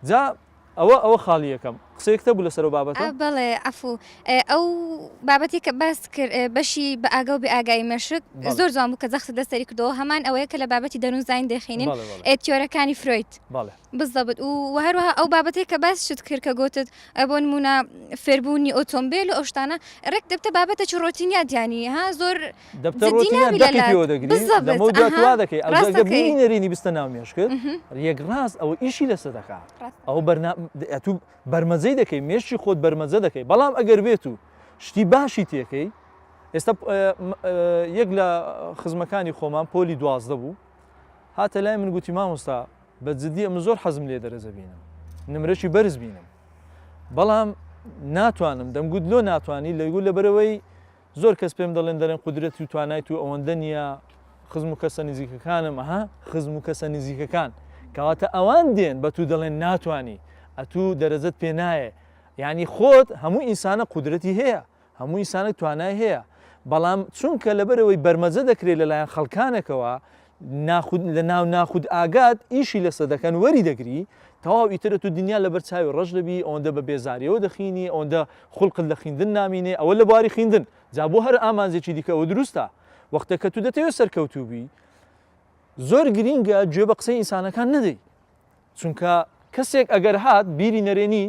جا ئەوە ئەوە خاڵی یەکەم. قسەیەکت هەبوو لەسەر ئەو بابەتە؟ بەڵێ عەفوو ئەو بابەتی کە باست کرد بەشی بە ئاگا و بێ ئاگایی مێشک زۆر جوان بوو کە جەختت لەسەری کردەوە هەمان ئەوەیە کە لە بابەتی دەروونزانین دەیخینین تیۆرەکانی فرۆید بزەبت و هەروەها ئەو بابەتەی کە باسشت کرد کە گوتت بۆ نموونە فێربوونی ئۆتۆمبێل و ئەو شتانە ڕێک دەبتە بابەتێکی ڕۆتینیات یانی ها زۆر دەبتە ڕۆتینیات دەقی پێوە دەگری لەمەو دوا تو وا دەکەی ئەوجا گەر بیری نەرێنی بستە ناو مێشکت یەک ڕاست ئەوە ئیشی لەسەر دەکا ئەوە بەرنا ئەتوو بەرمەجەی دەکەی مێشکی خۆت بەرمەجە دەکەی بەڵام ئەگەر بێت و شتی باشی تێکەی ئێستا یەک لە خزمەکانی خۆمان پۆلی 12 بوو هاتە لای من گوتی مامۆستا بە جدی ئەمن زۆر حەزم لێ دەرەجە بینم نمرەکی بەرز بینم بەڵام ناتوانم دەمگوت لۆ ناتوانی لەگو لەبەرەوەی زۆر کەس پێم دەڵێن دەڵێن قودرەت و توانای تو ئەوەندە نییە خزم و کەسە نزیکەکانم ئەها خزم و کەسە نزیکەکان کەواتە ئەوان دێن بە تو دەڵێن ناتوانی ئەتوو دەرەجەت پێ نایە یعنی خۆت هەموو ئینسانە قودرەتی هەیە هەموو ئینسانێک توانای هەیە بەڵام چونکە لەبەرەوەی بەرمەجە دەکرێت لەلایەن خەڵکانێکەوە ناخود لە ناو ناخود ئاگات ئیشی لەسە دەکەن وەری دەگری تەواو ئیتر ئەتوو دنیا لەبەر چاوی ڕەش دەبی ئەوەندە بە بێزاریەوە دەخینی ئەوەندە خوڵقت لە خیندن نامینێ ئەوە لە بواری خیندن جا بۆ هەر ئامانجێکی دیکە ئەوە دروستە وەختێ کە تو دەتەوێت سەرکەوتوو بی زۆر گرینگە گوێ بە قسەی ئینسانەکان نەدەی چونکە کەسێک ئەگەر هات بیری نەرێنی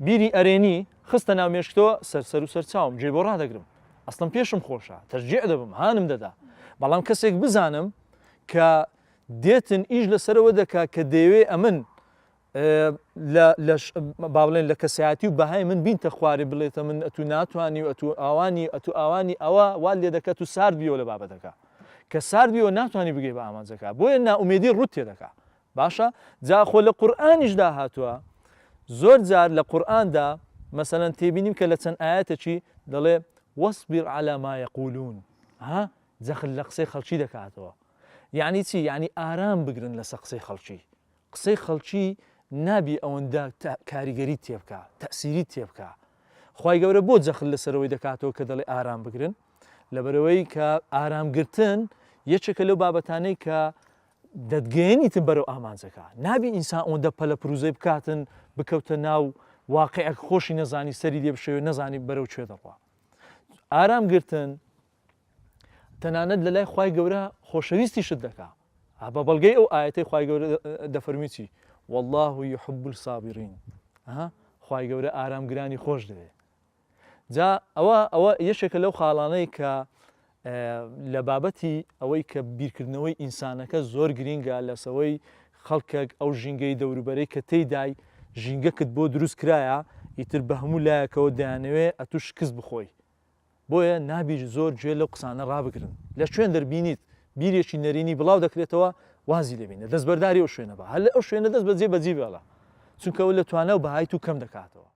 بیری ئەرێنی خستە ناو مێشکتەوە سەر سەر و سەر چاوم گوێی بۆ ڕادەگرم ئەسڵەن پێشم خۆشە تەشجیع دەبم هانم دەدا بەڵام کەسێک بزانم کە دێتن ئیش لەسەرەوە دەکا کە دەیەوێ ئەمن با بڵێن لە کەسایەتی و بەهای من بینتە خوارێ بڵێتە من ئەتو ناتوانی و ئەتو ئاوانی ئەتو ئاوانی ئەوە وا لێ دەکات و سارد بیەوە لە بابەتەکە کە سارد بیەوە ناتوانانی بگەی بە ئامانجەکە بۆیە نائومێدی ڕوت تێ دەکا باشە جا خۆ لە قورئانیشدا هاتووە زۆر جار لە قورئاندا مەسەلەن تێبینیم کە لە چەند ئاەتێکی دەڵێ واصبر على ما يقولون ها جەخت لە قسەی خەڵکی دەکاتەوە یعنی چی یعنی ئارام بگرن لەسە قسەی خەڵکی قسەی خەڵکی نابی ئەوەندە کاریگەری تێبکە تەسیری تێبکە خوای گەورە بۆ جەخت لەسەرەوەی دەکاتەوە کە دەڵێ ئارام بگرن لەبەرەوەی کە ئارامگرتن یەکێکە لەو بابەتانەی کە دەتگەیەنیتن بەرەو ئامانجەکە. نابی ئینسان ئەوەندە پەلە پروزەی بکاتن بکەوتە ناو واقیعێک خۆشی نەزانی سەری لێ بشێوێ نەزانی بەرەو کوێ دەڕوا. ئارام گرتن تەنانەت لە لای خوای گەورە خۆشەویستیشت دەکا. بە بەڵگەی ئەو ئایەتەی خوای گەورە دەفەرمی چی؟ والله يحب الصابرین. ها خوای گەورە ئارامگرانی خۆش دەوێ. جا ئەوە ئەوە یەکێکە لەو خاڵانەی کە لە بابەتی ئەوەی کە بیرکردنەوەی ئینسانەکە زۆر گرینگە لەسەوەی خەڵکێک ئەو ژینگەی دەوروبەرەی کە تێیدای ژینگەکت بۆ دروست کرایە ئیتر بە هەموو لایەکەوە دەیانەوێ ئەتوو شکست بخۆی بۆیە نابی زۆر گوێ لەو قسانە ڕابگرن لە شوێن دەربینیت بیرێکی نەرێنی بڵاو دەکرێتەوە وازی لێبینە دەستبەرداری ئەو شوێنە بە هەر لە ئەو شوێنە دەست بەجێ بەجی بێڵە چونکە ئەوە لە توانا و بەهای تو کەم دەکاتەوە.